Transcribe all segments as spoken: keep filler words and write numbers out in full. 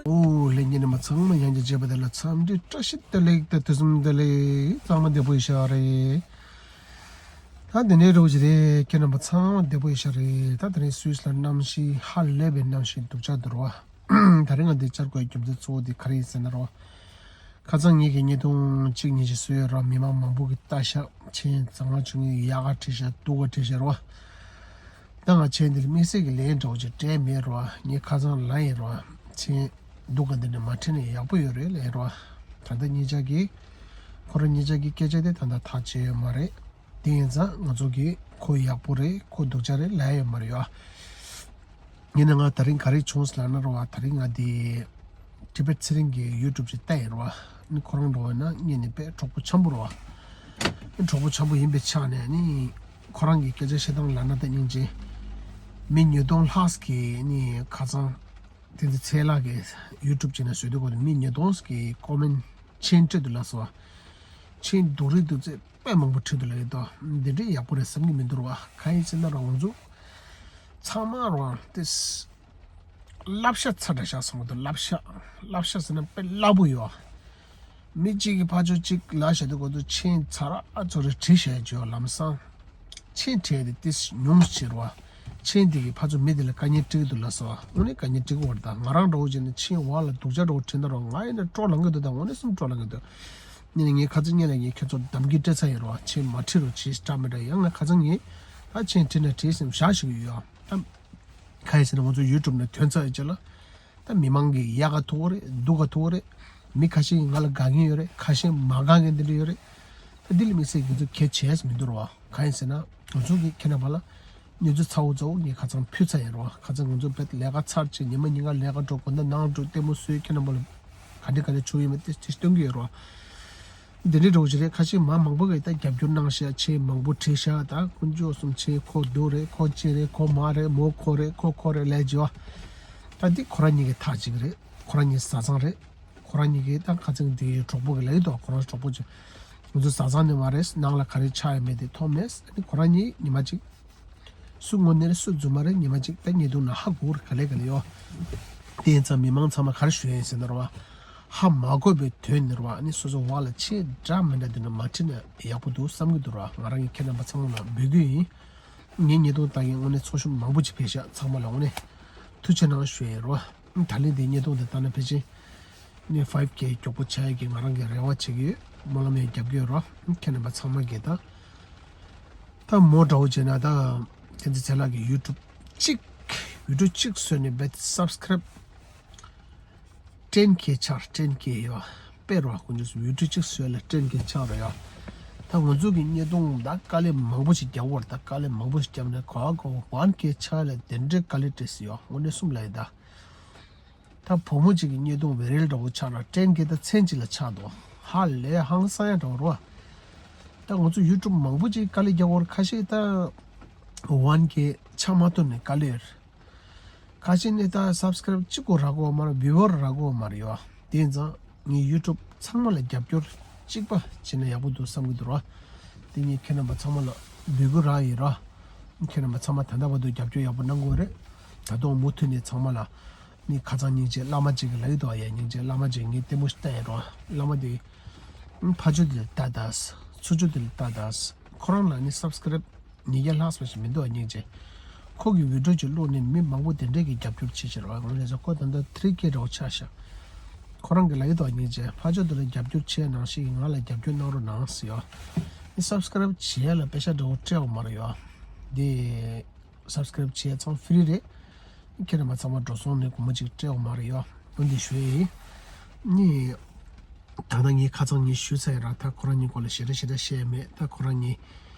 ཨོ་ལྷན་རྒྱས་རྣམ་པ་ཚང་མ་ཡང་བསྐྱར་མཇལ་བ་དེ་ལ་འཚམས་འདྲི་བཀྲ་ཤིས་བདེ་ལེགས་དང་དུས་གསུམ་བདེ་ལེགས། གཙང་མ་བདེ་པོ་ཡིན་ཤག་རེད། ད་དེ་ནས་རོགས་ཀྱི་རེད། ཁྱེད་རྣམ་པ་ཚང་མ་བདེ་པོ་ཡིན་ཤག་རེད། ད་དེ་རིང་སུད་སི་ལ་གནམ་གཤིས་ཧ་ལས་པའི་གནམ་གཤིས་སྡུག་ཅག་འདུག་ར་བ། ད་རིང་ང་འདི་བཅར་དགོས་རྒྱུ་མཚན་གཙོ་བོ་དེ་ག་རེ་ཡིན་ཟེར་ན་རོ། ཁ་སང་ངེད་ཀྱིས་བརྙན་ཐུང་གཅིག་གཉིས་ཤིག་བཟོས་ཡོད་ར། མི་མང་མང་པོ་གིས་ལྟ་ཤག་མཆན་བཟང་ང་བྱུང་ངས་ཡག་ག་བྲིས་ཤག་སྡུག་ག་བྲིས་ཤག་ར་བ། ད་ང་མཆན་འདི་ལ་དམིགས་བསལ་གྱི་ལན་འདྲ་བོ་ཅིག་སྤྲད་མེད་ར་བ། ངས་ཁ་སང་ལབ་ཡིན་ར་བ། མཆན་སྡུག་ག་འདི་འདྲ་མ་བྲིས་ན་ཡག་པོ་ཡོད་རེད་ལབ་ཡིན་ར་བ། ད་ལྟ་གཉིས་ཆ་གིས་ཁོ་རང་གཉིས་ཆ་གི་སྐད་ཆ་དེ་ད་ལྟ་ཐག་བཅད་ཡོད་མ་རེད། དེ་ཡིན་ཙང་ང་ཚོ་གིས་ཁོ་ཡག་པོ་རེད་ཁོ་སྡུག་ཅག་རེད་ལབ་ཡོད་མ་རེད་ཡ། ཡིན་ན་ང་དེ་རིང་ག་རེ་བྱུང་ཟེར་ལབ་ན་ར་བ། དེ་རིང་ང་དེ་ཊི་བེཊ་ཚེ་རིང་གི་ཡུ་ཊུབ་ཅིག་བལྟས་ཡིན་ར་བ། ནི་ཁོ་རང་འགྲོ་བ་ན་ངས་ནི་དཔེ་གྲོགས་པོ་འཆམ་པོ་ར་བ། ནི་གྲོགས་པོ་འཆམ་པོ་ཡིན་པའི་ཆ་ནས་ནི་ཁོ་རང་གི་སྐད་ཆ་བཤད་སྟངས་ལབ་ན་ད་སྙིང་རྗེ། མི་ཉིས་སྟོང་ལྷག་གིས་ནི་ཁ་སང་དེ་ཚེ་ཚེ་ལགས་ཀྱི་ཡུ་ཊུབ་ཅིག་ནས་བཟོས་དུས་གོ་ནི་མི་ཉིས་སྟོང་གིས་ཀོ་མེན་མཆན་སྤྲད་འདུག་ལབ་སོང་བ། མཆན་སྡུག་རིགས་འདུག་ཚེ། དཔེ་མང་པོ་བྲིས་འདུག་ལབ་ཀྱི་འདུག་འདི་འདྲའི་ཡག་པོ་རེད་བསམ་གྱི་མི་འདུག་ར་བ། གང་ཡིན་ཟེར་ན་རང་ཚོ་ཚང་མ་རང་ཏིས་བསླབ་བྱ་ཚ་དྲགས་ཤག་སོང་འདུག་བསླབ་བྱ་བསླབ་བྱ་ཟེར་ན་དཔེ་སླ་པོ་ཡོད། མི་གཅིག་གིས་ཕར་ཕྱོགས་གཅིག་ལབ་བྱས་དུས་གོ་ཚོ་མཆན་ཚ་ར་ཨ་ཚོ་རེ་བྲིས་བྱས་བརྗོད་ལམ་སང་མཆན་བྲིས་ཏེ་ཏིས་ཉུང་ཕྱིར་བ། མཆན་འདི་གིས་ཕར་ཚུར་མི་འདི་ལ་དཀའ་ངལ་སྤྲད་ཀྱི་འདུག་ལབ་སོང་བ། དངོས་གནས་དཀའ་ངལ་སྤྲད་ཀྱི་ཡོད་རེད། ད་ང་རང་འདྲ་བོ་བྱས་ན་མཆན་འོག་ལ་སྡུག་ཅག་འདྲ་བོ་བྲིས་ན་རོགས་ང་ཡིན་ན་སྤྲོ་ལངས་ཀྱི་འདུག་ད་དངོས་གནས་སེམས་སྤྲོ་ལངས་ཀྱི་འདུག་ནི་ངས་ཁ་སང་ཉིན་ལ་ངས་ཁྱེད་ཚོར་གདམ་གྱི་སྤྲད་ཚར་ཡིན་རོགས། མཆན་མ་བྲིས་རོགས་བྱས་འདྲ་མི་འདྲ་ཡང་ང་ཁ་སང་ངས་ད་མཆན་བྲིས་ན་བྲིས་ཟེར་བཞག་ཞིག་ཡོད་ཨ། ད་ག་ཡིན་ཟེར་ན་ང་ཚོ་ཡུ་ཊུབ་ནས་ཐོན་ཚར་ཡོད་ཅེ་ལ། ད་མི་མང་གིས་ཡག་ག་ཐུག་རེད་སྡུག་ག་ཐུག་རེད། མི་ཁ་ཤས་ཀྱིས་ང་ལ་དགའ་མཁན་ཡོད་རེད། ཁ་ཤས་མ་དགའ་མཁན་དེ་འདྲ་ཡོད་རེད། ད་འདི་ལ་དམིགས་བསལ་ང་ཚོ་གལ་ཆེ་ས་མི་འདུག་ར་བ། གང་ཡིན་ཟེར་ན་ང་ཚོ་གི་ཁྱེད་རྣམ་པ་ལ་གནས་ཚུལ་ཚ་བོ་ཚ་བོ་ངས་ཁ་སང་ཕུལ་ཚར་ཡིན་ར་བ། ཁ་སང་ང་ཚོ་བེད་ལས་ཀ་ཚར་རྗེས་ཉི་མ་ཉིན་གང་ལས་ཀ་འགྲོ་དགོས་ན་ནང་འགྲོ་ལྟད་མོ་བཟོས་ཁྱེད་རྣམ་པ་ལ་ག་འདྲ་ག་འདྲ་བྱུང་ཡོད་མེད་དེ་དེ་སྟོན་གྱི་ཡོད་ར་བ། འདི་འདྲའི་འདྲ་བོ་ཞིག་རེད། ཁ་ཤས་མ་མང་པོ་གིས་ད་རྒྱབ་སྐྱོར་གནང་ཤག་མཆན་མང་པོ་བྲིས་ཤག་ད་དཀོན་མཆོག་གསུམ་མཆན་ཁོ་སྡུག་རེད། ཁོ་ཅི་རེད། ཁོ་མ་རེད། མོ་ཁོ་རེད། ཁོ་ཁོ་རེད་ལབ་བྱས་བ། ད་འདི་ཁོ་རང་གཉིས་ཀྱི་ཐག་གཅིག་རེད། ཁོ་རང་གཉིས་བཟའ་ཚང་རེད། ཁོ་རང་གཉིས་ཀྱིས་ད་ཁ་སང་དེའི་གྲོགས་པོ་གིས་ལབ་ཀྱི་འདུག་ཁོ་རང་གྲོགས་པོ་ཅིག་ང་ཚོ་བཟའ་ཚང་ནི་མ་རེད། ནང་ལ་ག་རེ་ཆགས་ཡོད་མེད་དེ་མཐོང་མེད། ཨ་ནི་ཁོ་རང་གཉིས་ཉི་མ་གཅིག་སུ་དངོས་གནས་རེད་སུ་རྫུན་མ་རེད་ཉི་མ་གཅིག་ད་ཉེས་རྡུང་ན་ཧ་གོ་རེད། ག་ལེ་ག་ལེ་ཡོད། དེ་ཡིན་ཙང་མི་མང་ཚང་མ་ག་རེ་ཞུ་ཡ་ཡིན་ཟེར་ན་ར་བ། ཧ་མ་གོ་བའི་དོན་ནི་ར་བ། ཨ་ནི་སོ་སོ་བ་ལ་ཆེས་འདྲ་མི་འདྲ་དེ་འདྲ་མ་བྲིས་ན་ཡག་པོ་འདུག་བསམ་གྱི་འདུག་ར་བ། ང་རང་གིས་ཁྱེད་རྣམ་པ་ཚང་མ་ལ་འབོད་སྐུལ་ཡིན། ངའི་ཉེས་རྡུང་ལྟ་མཁན་དངོས་གནས་ཚོགས་ཞུགས་མང་པོ་ཅིག་ཕེབས་ཤག་ཚང་མ་ལ་དངོས་གནས་ཐུགས་རྗེ་གནང་ཞུ་ཡ་ཡིན་ར་བ། ད་ལན་དེ་ཉེས་རྡུང་དེ་ལྟ་ན་ཕལ་ཆེར་ནི་ཕའིབ་ཀེ་མགྱོགས་པོ་ཆགས་ཡས་ཀྱི་ང་རང་གི་རེ་བ་བྱེད་ཀྱི་ཡོད། སྨོན་ལམ་ཡང་རྒྱབ་ཀྱི་ཡོད་ར། ཁྱེད་རྣམ་པ་ཚང་མ་གིས་ད་ད་མོ་འདྲ་བོ་བྱས་ན་ད་བསྟན་འཛིན་ཚེ་ལགས་ཀྱི་ཡུ་ཊུབ་གཅིག་བི་ཌིའོ་གཅིག་བཟོས་ནས་བེད་སབ་སི་ཀེ་རེབ་ཊེན་ཀེ་ཆགས། ཊེན་ཀེ་ཡོད། དཔེ་ར་དཀོན་མཆོག་གསུམ་བི་ཌིའོ་གཅིག་བཟོས་ལ་ཊེན་ཀེ་ཆགས་ར་ཡོད། ད་ང་ཚོ་གི་ཉེས་རྡུང་ད་དཀའ་ལས་མང་པོ་ཞིག་རྒྱབ་པ་རེད། ད་དཀའ་ལས་མང་པོ་ཞིག་རྒྱབ་ནས་གོ་གོ་ཝན་ཀེ་ཆགས་ལ་དེ་འདྲའི་དཀའ་ལས་སྤྲད་སྲིད་ཡོད། དངོས་གནས་གསུམ་ལ་ཡིན་ད། ད་བུ་མོ་གཅིག་གི་ཉེས་རྡུང་བེ་རལ་འདྲ་བོ་ཆགས་ན་ཊེན་ཀེ་ད་མཚན་གཅིག་ལ་ཆགས་འདུག་ཧ་ལས་ཧང་སང་ཡ་འདྲ་བོ་རེད་བ། ད་ང་ཚོ་ཡུ་ཊུབ་མང་པོ་ཅིག་དཀའ་ལས་རྒྱག་དགོས་རེད། ཁ་ཤས་ད་ཝན་ཀེ་ཆགས་མ་ཐུབ་ནས་དཀའ་ལས་རེད། ཁ་ཤས་ནི་ད་སབ་སི་ཀེ་རེབ་གཅིག་གོ་རག་གོ་མ་རེད། བིའུ་ཨར་རག་གོ་མ་རེད་ཡོད། དེ་ཡིན་ཙང་ངས་ཡུ་ཊུབ་ཚང་མ་ལ་རྒྱབ་སྐྱོར་གཅིག་པ་བྱས་ན་ཡག་པོ་འདུག་བསམ་གྱི་འདུག་ར། དེ་ངས་ཁྱེད་རྣམ་པ་ཚང་མ་ལ་འབོད་སྐུལ་རག་ཡིན་ར། ཁྱེད་རྣམ་པ་ཚང་མ་ད་ལྟ་བར་དུ་རྒྱབ་སྐྱོར་ཡག་པོ་གནང་གི་ཡོད་རེད། ད་དུང་མུ་མཐུད་ནས་ཚང་མ་ལ་ནི་ཁ་སང་སྙིང་རྗེ་བླ་མ་གཅིག་གིས་ལབ་ཀྱི་འདུག་ཡ། སྙིང་རྗེ་བླ་མ་གཅིག་ངས་ལྟད་མོ་ཞིག་ལྟ་ཡིན་ར། བླ་མ་དེ་ཕར་ཕྱོགས་དེ་ལ་ལྟ་དང་། ཚུར་ཕྱོགས་དེ་ལ་ལྟ་དང་། ཁོ་རང་ལ་ནི་སབ་སི་ཀེ་རེབ་ཉིས་བརྒྱ་ལྷག་ཙམ་ཞིག་མི་འདུག་སྙིང་རྗེ། ཁོ་གི་བི་ཌིའོ་ཅིག་བླུགས་ནས་མི་མང་པོ་དེ་འདྲས་ཀྱིས་རྒྱབ་སྐྱོར་བྱེད་བཞིན་རེད་བ། ང་ལ་ཟེར་ཁོ་ད་ལྟ་ཐི་རི་ཀེ་འདྲ་བོ་ཆགས་ཤག་ཁོ་རང་གིས་ལབ་ཀྱི་འདུག་སྙིང་རྗེ། ཕར་ཕྱོགས་དེ་ལ་རྒྱབ་སྐྱོར་བྱེད་ནང་བཞིན་ང་ལ་རྒྱབ་སྐྱོར་གནང་རོགས་གནང་ཟེར་ཡོད། ནི་སབ་སི་ཀེ་རེབ་བྱེད་ཡ་ལ་པེ་ཤ་འདྲ་བོ་སྤྲད་ཡོད་མ་རེད་ཡོད། དེ་སབ་སི་ཀེ་རེབ་བྱེད་ཡ་ཚང་ཕི་རི་རེད། ཁྱེད་རྣམ་པ་ཚང་མ་འགྲོ་སོང་ནས་སྒོར་མོ་གཅིག་སྤྲད་ཡོད་མ་རེད་ཡོད། འོན་ཏེ་ཞུ་ཡ་ཡིན། ནི། ད་ལྟ་ངས་ཁ་སང་ངས་ཞུས་ཚར་ཡོད་ར། ད་ཁོ་རང་གཉིས་སྐོར་ལ་ཞེ་དྲག་ཞེ་དྲག་བཤད་ཡ་མེད། ད་ཁོ་རང་གཉིས་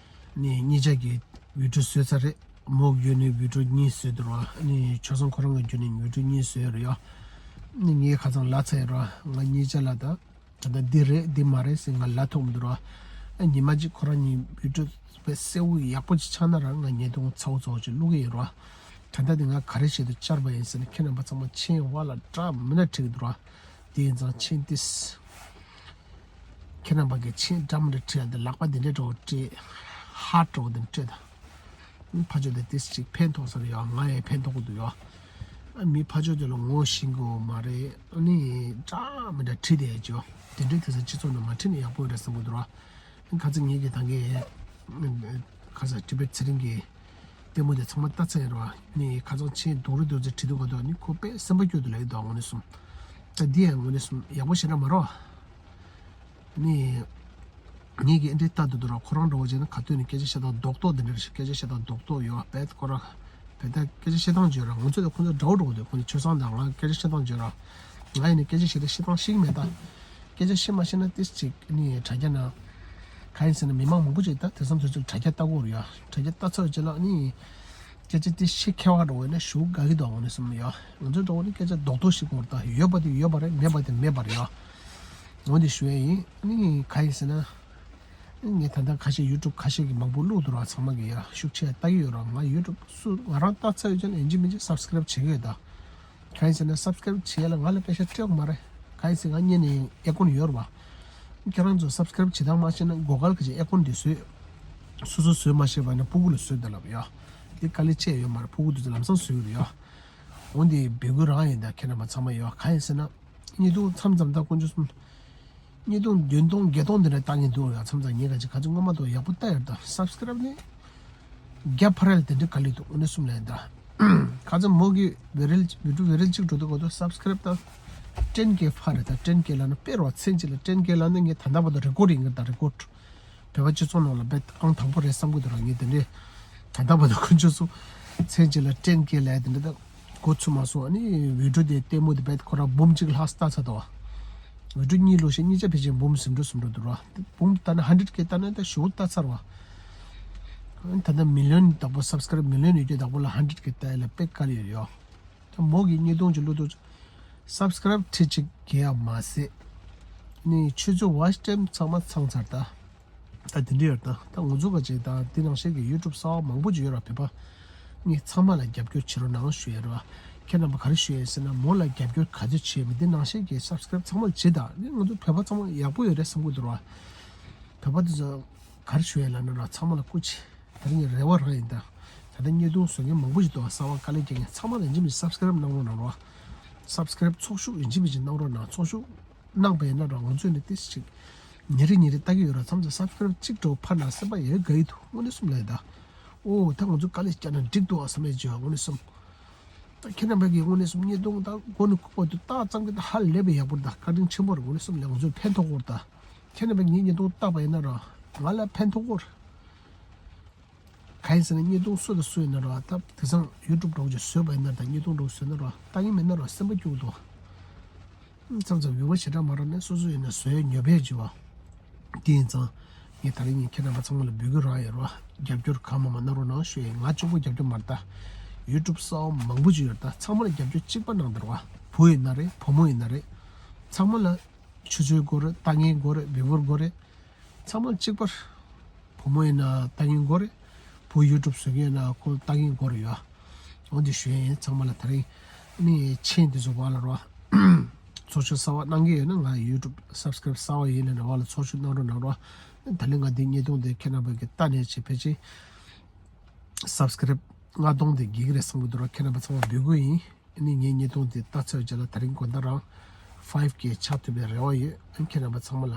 ནི་གཉིས་ཆ་གིས་བི་ཌིའོ་བཟོས་ཚར་རེད། མོ་གི་ཡོད་ནི་བི་ཌིའོ་གཉིས་བཟོས་འདུག་ར། ནི་ཆོས་བཟང་ཁོ་རང་གི་ཡོད་ནི་བི་ཌིའོ་གཉིས་བཟོས་རེད་ཡ། ནི་ངས་ཁ་སང་ལབ་ཚར་ཡོད་ར། ང་གཉིས་ཆ་ལ་ད་ད་ལྟ་འདི་རེད་འདི་མ་རེད་ཟེར་ང་ལབ་ཐུབ་མི་འདུག་ར། ཨ་ཉི་མ་གཅིག་ཁོ་རང་གཉིས་བི་ཌིའོ་དཔེ་གསལ་བོ་ཡག་པོ་ཅིག་ཆགས་ན་ར་ང་ཉེས་རྡུང་ཚ་བོ་ཚ་བོ་ཅིག་བླུག་གི་ཡོད་ར། ད་ལྟ་འདི་ང་ག་རེ་བྱེད་དུ་བཅར་བ་ཡིན་ཟེར་ན་ཁྱེད་རྣམ་པ་ཚང་མ་མཆན་བ་ལ་འདྲ་མི་འདྲ་བྲིས་ཀྱི་འདུག་ར། དེ་ཡིན་ཙང་མཆན་ཏིས། ཁྱེད་རྣམ་པ་གིས་མཆན་འདྲ་མི་འདྲ་བྲིས་ཡ་འདི་ལག་པ་འདི་འདྲ་འདྲ་བོ་སྤྲད། ཧར་འདྲ་བོ་འདི་འདྲ་སྤྲད་དང་། ཕར་ཕྱོགས་དེ་ཏིས་ཅིག་ཕན་ཐོགས་ས་རེད་ཡ། ང་ཡང་ཕན་ཐོགས་ཀྱི་འདུག་ཡ། ཨ་མི་ཕར་ཕྱོགས་དེ་ལ་ངོ་ཤེས་ཀྱི་ཡོད་མ་རེད། ཨ་ནི་འདྲ་མི་འདྲ་བྲིས་བསྡད་ཡོད་ཅོ། དེ་འདྲའི་དེ་ཚོ་སྤྱི་ཚོགས་ནང་མ་བྲིས་ན་ཡག་པོ་རེད་བསམ་གྱི་འདུག་ར། ཁ་སང་ངེད་ཀྱི་ད་གའི་ཁ་སང་ཊི་བེཊ་ཚེ་རིང་གི་ལྟད་མོ་དེ་ཚང་མ་ལྟ་ཚར་ཡོད་ར། ནི་ཁ་སང་ཆེས་སྡུག་རུ་སྡུག་ཚེ་བྲིས་འདུག་ག་དོ། ནི་ཁོ་དཔེ་སེམས་པ་སྐྱོ་དུ་ལེགས་འདུག་དངོས་གནས་གསུམ། ད་འདི་ཡང་དངོས་གནས་གསུམ་ཡག་པོ་ཞེ་དྲག་མ་རེད། ནི། ངེད་ཀྱིས་ཨེ་འདྲའི་ལྟ་འདུག་འདུག་ར། ཁོ་རང་འདྲ་བོ་བྱས་ན་ག་དུས་ནས་སྐད་ཆ་བཤད་སྟངས་རྡོག་རྡོག་འདི་འདྲ་རེད། སྐད་ཆ་བཤད་སྟངས་རྡོག་རྡོག་ཡོད་བས། ཁོ་རང་བས་ད་སྐད་ཆ་བཤད་སྟངས་བརྗོད་ར། ང་ཚོ་ལ་ཁོ་ཚོ་འདྲ་བོ་འདྲ་བོ་འདུག་ཁོ་ཚོ་ཆོས་སང་དང་ང་སྐད་ཆ་བཤད་སྟངས་བརྗོད་ར། ང་ཡིན་ན་སྐད་ཆ་བཤད་ད་བཤད་སྟངས་ཤེས་ཀྱི་མེད་ད། སྐད་ཆ་བཤད་མ་ཤེས་ན་ཏིས་ཅིག་ནི་དྲ་རྒྱ་ན། གང་ཡིན་ཟེར་ན་མི་མང་མང་པོ་ཅིག་ད་དེང་སང་དུས་ཚོད་དྲ་རྒྱ་ལྟ་གི་ཡོད་རེད་ཡ། དྲ་རྒྱ་ལྟ་ཚར་རྗེས་ལ་ནི། སྐད་ཆ་དེ་ཤེས་མཁས་པ་འདྲ་བོ་ཡིན་ན་ཞུ་དགའ་གི་འདུག་དངོས་གནས་གསུམ་ཡ། ང་ཚོའི་འདྲ་བོ་ནི་སྐད་ཆ་རྡོག་རྡོག་ཞིག་གོ་ར། ད་ཡོད་པ་དེ་ཡོད་པ་རེད། མེད་པ་དེ་མེད་པ་རེད་ཡ། འོ་འདི་ཞུ་ཡ་ཡིན། ཨ་ནི་ག་ཡིན་ཟེར་ན། ངས་ད་ལྟ་ཁ་ཤས་ཡུ་ཊུབ་ཁ་ཤས་ཀྱི་མང་པོ་བླུགས་འདུག་ར། ཚང་མ་གི་ཡ་ཤུགས་ཆེ་ལྟ་གི་ཡོད་ར། ང་ཡུ་ཊུབ་སུ་ང་རང་ལྟ་ཚར་ཡོད་ཀྱང་ཡིན་གཅིག་མིན་གཅིག་སབ་སི་ཀ་རེབ་བྱེད་ཀྱི་ཡོད་ད། ག་ཡིན་ཟེར་ན་སབ་སི་ཀ་རེབ་བྱེད་ཡ་ལ་ང་ལ་པེ་ཤ་སྤྲད་མ་རེད། ག་ཡིན་ཟེར་ང་གཉེར་ནས་ཨེ་ཀོན་ཡོད་ར་བ། ཁྱེད་རང་ཚོ་སབ་སི་ཀ་རེབ་བྱེད་སྟངས་མ་ཤེས་ན་སྒོ་ཁར་ག་ཅིག་ཨེ་ཀོན་འདི་བཟོས། སོ་སོ་བཟོས་མ་ཤེས་པ་ན་ཕྲུ་གུ་ལ་བཟོས་ད་ལབ་ཡ། འདི་དཀའ་ལས་ཆེ་ཡོད་མ་རེད། ཕྲུ་གུ་འདི་ཚོ་ལམ་སང་བཟོས་ཡོད་རེད་ཡ། འོ་འདི་འབོད་སྐུལ་རང་ཡིན་ད་ཁྱེད་རྣམ་པ་ཚང་མ་ཡོད། ག་ཡིན་ཟེར་ན། ཉིས་སྟོང་མཚམས་མཚམས་ད་དཀོན་མཆོག་གསུམ། ཉིས་སྟོང་བདུན་སྟོང་བརྒྱད་སྟོང་འདི་འདྲ་བཏང་གིན་འདུག་ཡ། མཚམས་མཚམས་ངས་ག་ཅིག་ག་ཅིག་སྔོན་མ་དང་ཡག་པོ་བལྟ་ཡོད་ད། སབ་སི་ཀ་རེབ་ནི་བརྒྱ་ཕ་རལ་དེ་འདྲ་ག་ལེ་འདུག་དངོས་གནས་གསུམ་ལ་ཡིན་ད། ཁ་ཚ་མོ་གི་བི་རལ་བི་ཌིའོ་བི་རལ་གཅིག་འགྲོ་དུས་གོ་དུ་སབ་སི་ཀ་རེབ་ད་ཊེན་ཀེ་ཕ་རེད་ད། ཊེན་ཀེ་ལ་ན་དཔེ་རོ་མཚན་གཅིག་ལ་ཊེན་ཀེ་ལ་ན་ངས་ད་ལྟ་བར་དུ་རེ་ཀོར་ཌ་ཡིན་གི་ད། རེ་ཀོར་ཌ། བོད་པ་སྤྱི་ཚོགས་ནང་ལ་དཔེ་ཨང་དང་པོ་རེད་བསམ་གི་འདུག་ར། ངས་དེ་འདྲའི་ད་ལྟ་བར་དུ་དཀོན་མཆོག་གསུམ་མཚན་གཅིག་ལ་ཊེན་ཀེ་ལ་དེ་འདྲ་ད་འགོ་ཚུགས་མ་སོང་། ཨ་ནི་བི་ཌིའོ་དེ་ལྟད་མོ་དེ་དཔེ་ཁོ་རང་འབུམ་གཅིག་ལྷག་ལྟ་ཚར་འདུག་བ། བི་ཌིའོ་གཉིས་བླུགས་ཤིང་གཉིས་ཆ་ཕལ་ཆེར་འབུམ་ཟིན་འགྲོ་ཟིན་འགྲོ་འདུག་ར། འབུམ་ལྟ་ན་ཧན་ཌེ་རེཌ་ཀེ་ལྟ་ན་ད་ཞེ་པོ་ལྟ་ཚར་བ། ད་ལྟ་མི་ལི་ཡོན་བདག་པོ་སབ་སི་ཀ་རེབ་མི་ལི་ཡོན་ཡོད་རྒྱུ་བདག་པོ་ལ་ཧན་ཌེ་རེཌ་ཀེ་ལྟ་ཡ་ལ་དཔེ་དཀའ་ལས་ཡོད་ཡོད། ད་མོ་གི་བརྙན་ཐུང་ཅིག་བླུགས་འདུག་སབ་སི་ཀ་རེབ་ཁྲི་གཅིག་བརྒལ་ཡ་མ་ཟད། ནི་ཆུ་ཚོད་ཝ་ཆི་ཊེམ་ཚང་མ་ཚང་ཚར་ད། ད་དེ་འདྲ་ཡོད་ད། ད་ང་ཚོ་ག་ཅིག་ད་འདི་ནང་བཞིན་གྱི་ཡུ་ཊུབ་གསར་པ་མང་པོ་ཅིག་ཡོད་ར། བོད་པ་ངས་ཚང་མ་ལ་རྒྱབ་སྐྱོར་བྱེད་རོགས་གནང་ཞུ་ཡ་ར། ཁྱེད་རྣམ་པ་ག་རེ་ཞུ་ཡ་ཟེར་ན་མོ་ལ་རྒྱབ་སྐྱོར་ག་ཚོད་བྱེད་མི་འདི་ནང་བཞིན་གྱི་སབ་སི་ཀ་རེབ་ཚང་མ་ལ་བྱེད་ད། ནི་ང་ཚོ་བོད་པ་ཚང་མ་ཡག་པོ་ཡོད་རེད་བསམ་གི་འདུག་ར། བོད་པ་འདི་ཚོ་ག་རེ་ཞུ་ཡ་ལ་ན་ར་ཚང་མ་ལ་སྐུ་མཁྱེན། ད་རིང་རེ་བ་རང་ཡིན་ད། ད་ལྟ་བརྙན་ཐུང་བཟོ་མཁན་མང་པོ་ཞིག་འདུག་བ། གསར་པ་དཀའ་ལས་རྒྱག་མཁན་ཚང་མ་ལ་ཡིན་གཅིག་མིན་གཅིག་སབ་སི་ཀ་རེབ་གནང་རོགས་གནང་རོགས། སབ་སི་ཀ་རེབ་ཚོགས་ཞུགས་ཡིན་གཅིག་མིན་གཅིག་གནང་རོགས་གནང་། ཚོགས་ཞུགས་གནང་པ་ཡིན་ན་ར་ང་ཚོས་ནི་ཏིས་ཅིག་ཉིན་རེ་ཉིན་རེ་ལྟ་གི་ཡོད་ར། མཚམས་མཚམས་སབ་སི་ཀ་རེབ་གཅིག་འགྲོ་ཕར་ན་སེམས་པ་ཡ་དགའ་ཡི་འདུག་དངོས་གནས་གསུམ་ལ་ཡིན་ད། ཨོ་ད་ང་ཚོ་དཀའ་ལས་བརྒྱབ་ན་འགྲིག་འདུག་ཨ་བསམ་ཡས་བྱེད་པ་དངོས་གནས་གསུམ། ད་ཁྱེད་རྣམ་པ་གིས་དངོས་གནས་གསུམ་བརྙན་ཐུང་ད་མགོ་ནས་སྐུ་པར་དུ་ལྟ་ཙམ་གྱི་ད་ཧ་ལས་པའི་ཡག་པོ་རེད་ད། བཀའ་དྲིན་ཆེན་པོ་རེད། དངོས་གནས་གསུམ་ལ་ང་ཚོར་ཕན་ཐོགས་ཀྱི་རེད་ད། ཁྱེད་རྣམ་པས་ངའི་བརྙན་ཐུང་བལྟས་པ་ཡིན་ན་ར་ང་ལ་ཕན་ཐོགས་ཀྱི་རེད། གང་ཡིན་ཟེར་ན་བརྙན་ཐུང་སུ་དང་སུ་ཡིན་ན་ར་ད་དེང་སང་ཡུ་ཊུབ་འདྲ་བོ་ཅིག་བཟོས་པ་ཡིན་ན་ད་བརྙན་ཐུང་འདྲ་བོ་བཟོས་ན་ར་ལྟ་མཁན་མེད་ན་ར་སེམས་པ་སྐྱོ་གི་འདུག་མཚམས་མཚམས་ཡུལ་པ་ཞེ་དྲག་མ་རག་ནས་སོ་སོ་ཡིན་ན་བཟོ་ཡ་ཉོབ་པས་བྱེད་པ། དེ་ཡིན་ཙང་ངས་ད་རིང་ངས་ཁྱེད་རྣམ་པ་ཚང་མ་ལ་འབོད་སྐུལ་རང་ཡོད་ར། རྒྱབ་སྐྱོར་གང་མང་མང་གནང་རོགས་གནང་ཞུ་ཡ་ཡིན། ང་གཅིག་པོ་རྒྱབ་སྐྱོར་མ་རེད་ད། ཡུ་ཊུབ་གསར་པ་མང་པོ་ཅིག་ཡོད་རེད་ད། ཚང་མ་ལ་རྒྱབ་སྐྱོར་གཅིག་པ་གནང་དང་ར། བུ་ཡིན་ན་རེད། བུ་མོ་ཡིན་ན་རེད། ཚང་མ་ལ་ཆུ་ཚོད་དགོས་རེད། ལྟ་མཁན་དགོས་རེད། བི་ཝར་དགོས་རེད། ཚང་མ་གཅིག་པར། བུ་མོ་ཡིན་ན་ལྟ་མཁན་དགོས་རེད། བུ་ཡུ་ཊུབ་བཟོ་མཁན་ཡིན་ན་ཁོ་ལྟ་མཁན་དགོས་རེད་ཡ། འོ་འདི་ཞུ་ཡ་ཡིན། ཚང་མ་ལ་ད་རིང་ནི་མཆན་འདི་ཚོ་བ་ལ་རོ། ཚོགས་ཞུགས་གསར་པ་གནང་གི་ཡོད་ན་ང་ཡུ་ཊུབ་སབ་སི་ཀ་རེབ་གསར་པ་ཡིན་ན་ནི་བ་ལ་ཚོགས་ཞུགས་གནང་རོགས་གནང་རོགས། ད་རིང་ང་འདི་བརྙན་ཐུང་འདི་ཁྱེད་རྣམ་པ་གི་ལྟ་ནས་བྱེད་ཕལ་ཆེར་སབ་སི་ཀ་རེབ་ལྔ་སྟོང་དེ་བརྒལ་གི་རེད་བསམ་གི་འདུག་ར། ཁྱེད་རྣམ་པ་ཚང་མ་འབོད་སྐུལ་ཡིན། ཨ་ནི་ངའི་བརྙན་ཐུང་དེ་ལྟ་ཚར་རྗེས་ལ་ད་རིང་དགོང་དག་རང་ཕའིབ་ཀེ་ཆགས་ཐུབ་པའི་རེ་བ་ཡོད། ཨ་ནི་ཁྱེད་རྣམ་པ་ཚང་མ་ལ་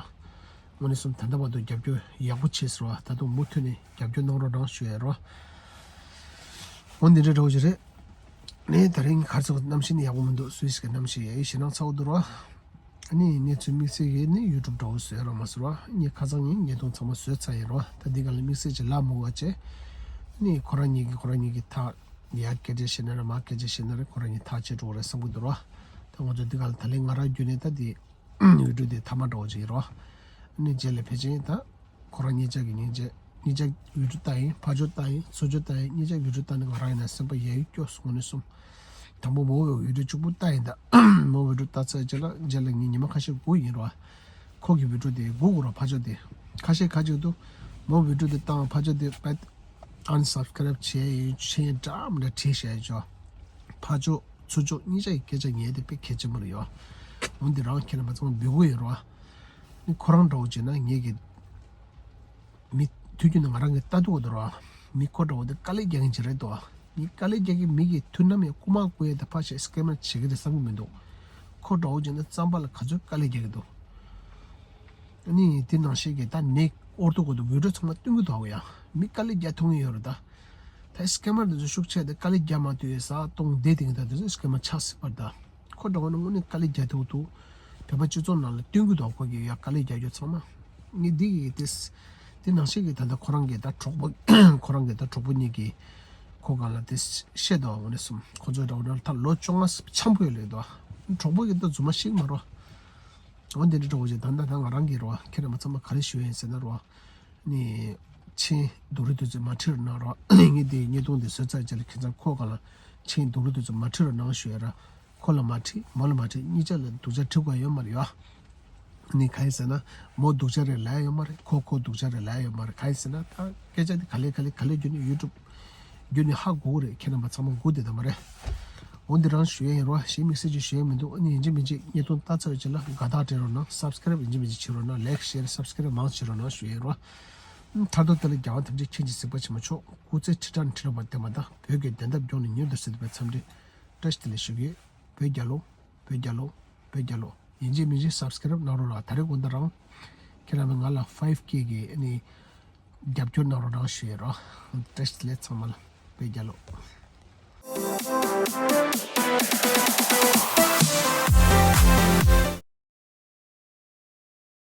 དངོས་གནས་གསུམ་ད་ལྟ་བར་དུ་རྒྱབ་སྐྱོར་ཡག་པོ་བྱས་ཟེར་བ། ད་དུང་མུ་མཐུད་ནས་རྒྱབ་སྐྱོར་གནང་རོགས་གནང་ཞུ་ཡ་རོ། འོ་འདི་འདྲ་འདྲ་བོ་ཞིག་རེད། ནས་ད་རིང་གར་ཚོགས་གནམ་གཤིས་ནི་ཡག་པོ་མི་འདུག་སུད་སི་གི་གནམ་གཤིས་ཡ་ཡི་ཞེད་སྣང་ཚ་བོ་འདུག་རོ། ཨ་ནི་གནས་ཚུལ་དམིགས་བསལ་གྱི་ནི་ཡུ་ཊུབ་འདྲ་བོ་བཟོས་རོགས་མ་ཟེར་བ། ངས་ཁ་སང་ངས་བརྙན་ཐུང་ཚང་མ་བཟོས་ཚར་ཡིན་རོ། ད་འདི་ག་ལ་དམིགས་བསལ་གྱི་ལབ་མི་དགོས་བྱས། ཨ་ནི་ཁོ་རང་ཉིད་ཀྱིས་ཁོ་རང་ཉིད་ཀྱིས་ཐག་ཡ་སྐད་ཆ་བཤད་ན་རེད། མ་སྐད་ཆ་བཤད་ན་རེད། ཁོ་རང་ཉིད་ཐག་བཅད་འགྲོ་གི་རེད་བསམ་གི་འདུག་རོ། ད་ང་ཚོ་འདི་ག་ལ་ད་ལན་ང་རང་བརྒྱུད་ནས་ད་འདི་ཡུ་ཊུབ་འདི་མཐའ་མ་འདྲ་བོ་ཅིག་ཡིན་རོ། ཨ་ནི་རྗེས་ལ་ཕལ་ཆེར་ད། ཁོ་རང་གཉིས་ཆ་གི་སྙིང་རྗེ། གཉིས་ཆ་བི་ཌིའོ་ལྟ་ཡིན། ཕར་ཕྱོགས་ལྟ་ཡིན། ཚུར་ཕྱོགས་ལྟ་ཡིན། གཉིས་ཆ་བི་ཌིའོ་ལྟ་ནས་ང་རང་ཡིན་ན་སེམས་པ་ཡ་ཡི་སྐྱོ་སོང་ནས་སོང་། དང་པོ་མོ་བི་ཌིའོ་གཅིག་པུ་ལྟ་ཡིན་ད། མོ་བི་ཌིའོ་ལྟ་ཚར་རྗེས་ལ་རྗེས་ལ་ངས་ཉི་མ་ཁ་ཤས་སྒུག་ཡིན་རོ། ཁོ་གི་བི་ཌིའོ་དེ་སྒུག་དགོས་རོ། ཕར་ཕྱོགས་དེ་ཁ་ཤས་ཁ་ཅིག་འདུག་མོ་བི་ཌིའོ་དེ་བཏང་ཕར་ཕྱོགས་དེ་པད་ཨན་སབ་སི་ཀ་རེབ་བྱས་ཡིན། ཆེན་འདྲ་མི་འདྲ་བྲིས་བཞག་ཡོད་ཅོ། ཕར་ཕྱོགས་ཚུར་ཕྱོགས་གཉིས་ཆ་ཡི་སྐད་ཆ་ཉན་དེ་དཔེ་གལ་ཆེན་པོ་རེད་ཡོ། འོན་ཏེ་རང་ཁྱེད་རྣམ་པ་ཚང་མ་འབོད་སྐུལ་ཡོད་རོ། ནི་ཁོ་རང་འདྲ་བོ་བྱས་ན་ངེད་ཀྱི་མི་དུས་རྒྱུན་ནས་ང་རང་གི་ལྟ་འདུག་འདུག་རོ། མི་ཁོ་འདྲ་བོ་དེ་དཀའ་ལས་རྒྱག་མཁན་ཅིག་རེད་དོ། མི་དཀའ་ལས་རྒྱག་མཁན་མི་གིས་དུས་ནམ་ཡང་རྐུ་མ་རྐུ་ཡས་དེ་ཕར་བཞག་སི་ཀེ་མར་བྱེད་ཀྱི་རེད་བསམ་གྱི་མི་འདུག་ཁོ་འདྲ་བོ་བྱས་ན་རྩམ་པ་ལ་ག་ཚོད་དཀའ་ལས་རྒྱག་གི་འདུག་ཨ་ནི་དེ་ནང་བཞིན་གྱི་ད་ནེ་ཨོར་ཐུག་གོ་དུ་བི་ཌི་ཡོ་ཚང་མ་སྟོན་གྱི་འདུག་ཡ། མི་དཀའ་ལས་རྒྱག་ཐུབ་མཁན་ཡོད་རེད་ད། ད་སི་ཀེ་མར་དེ་ཚོ་ཤུགས་ཆེ་དེ་དཀའ་ལས་རྒྱག་མ་ཐུབ་ཡས་ས་གཏོང་བསྡད་དེ་ད་དེ་ཚོ་སི་ཀེ་མར་ཆགས་སྲིད་པ་རེད་ད། ཁོ་འདྲ་བོ་ནི་དངོས་གནས་དཀའ་ལས་རྒྱག་ཐུབ་འདུག་བོད་པ་སྤྱི་ཚོགས་ནང་ལ་སྟོན་གྱི་འདུག་ཁོ་གི་ཡ་དཀའ་ལས་རྒྱག་རྒྱུ་ཚང་མ། ངས་འདི་གི་དེ་དེ་ནང་བཞིན་གྱི་ད་ལྟ་ཁོ་རང་གི་ད་གྲོགས་པོ་ཁོ་རང་གི་ད་གྲོགས་པོ་གཉིས་ཀྱིས་ཁོ་གང་ལ་དེ་བཤད་འདུག་འོ་ནས་སོང་ཁོ་ཚོའི་འདྲ་བོ་ནི་ད་ལོ་བཅོ་ལྔ་འཆམ་པོ་ཡོད་ལེ་འདུག་གྲོགས་པོ་གི་ད་རྫུན་མ་ཤིག་མ་རོ། འོ་འདི་འདྲ་འདྲ་བོ་ཞིག་ད་ལྟ་ད་ང་རང་གི་རོ་ཁྱེད་རང་མ་ཚང་མ་ག་རེ་ཞུ་ཡིན་ཟེར་ན་རོ། ནི་ཆེན་སྡུག་རུ་དུས་ཚོད་མ་ཁྲིད་རོགས་གནང་རོགས། ངས་འདི་བརྙན་ཐུང་འདི་བཟོས་ཚར་རྗེས་ལ་ཁྱེད་ཚང་ཁོ་གང་ལ་ཆེན་སྡུག་རུ་དུས་ཚོད་མ་ཁྲིད་རོགས་གནང་ཞུ་ཡ་ར། ཁོ་ལ་མ་ཁྲིད་མོ་ལ་མ་ཁྲིད་གཉིས་ཆ་ལ་སྡུག་ཅག་ཁྲིད་དགོས་ཡོད་མ་རེད་ཡ། ནི་ག་ཡིན་ཟེར་ན་མོ་སྡུག་ཅག་རེད་ལབ་ཡ་ཡོད་མ་རེད། ཁོ་ཁོ་སྡུག་ཅག་རེད་ལབ་ཡ་ཡོད་མ་རེད། ག་ཡིན་ཟེར་ན་ད་སྐད་ཆ་འདི་ག་ལེ་ག་ལེ་ག་ལེ་བརྒྱུད་ནས་ཡུ་ཊུབ་བརྒྱུད་ནས་ཧ་གོ་གི་རེད། ཁྱེད་རྣམ་པ་ཚང་མ་སྒུག་བསྡད་ད་མ་རེད། འོ་འདི་རང་ཞུ་ཡ་ཡིན་རོ། གཞན་དམིགས་བསལ་ཅིག་ཞུ་ཡ་མི་འདུག་ཨ་ནི་ཡིན་གཅིག་མིན་གཅིག་བརྙན་ཐུང་ལྟ་ཚར་བའི་རྗེས་ལ་དགའ་རྟགས་སྤྲད་རོགས་གནང་། སབ་སི་ཀ་རབ་ཡིན་གཅིག་མིན་གཅིག་བྱེད་རོགས་གནང་། ལའིཀ་ཤེར་སབ་སི་ཀ་རབ་མང་བྱེད་རོགས་གནང་ཞུ་ཡ་ཡིན་རོ། མཐར་ཐུག་དེ་ལ་རྒྱལ་བ་ཐམས་ཅད་མཁྱེན་ཅིང་གཟིགས་པ་ཆེན་པོ་མཆོག་སྐུ་ཚེ་ཁྲི་ཕྲག་ཁྲི་ལོ་བར་བརྟན་པ་དང་བོད་ཀྱི་བདེན་མཐའ་མགྱོགས་ནས་མྱུར་དུ་སེལ་ཐུབ་པའི་འཚམས་འདྲི་བཀྲ་ཤིས་བདེ་ལེགས་ཞུ་གི། བོད་རྒྱལ་ལོ། བོད་རྒྱལ་ལོ། བོད་རྒྱལ་ལོ། ཡིན་གཅིག་མིན་གཅིག་སབ་སི་ཀ་རབ་གནང་རོགས་ལ། ད་རེས་དགོང་དག་རང་ཁྱེད་རང་ང་ལ་ཕའིབ་ཀེ་གི་ཨ་ནི་རྒྱབ་སྐྱོར་གནང་རོགས་གནང་ཞུ་ཡ་རོ། བཀྲ་ཤིས་བདེ་ལེགས་ཚང་མ་ལ། བོད་རྒྱལ་ལོ།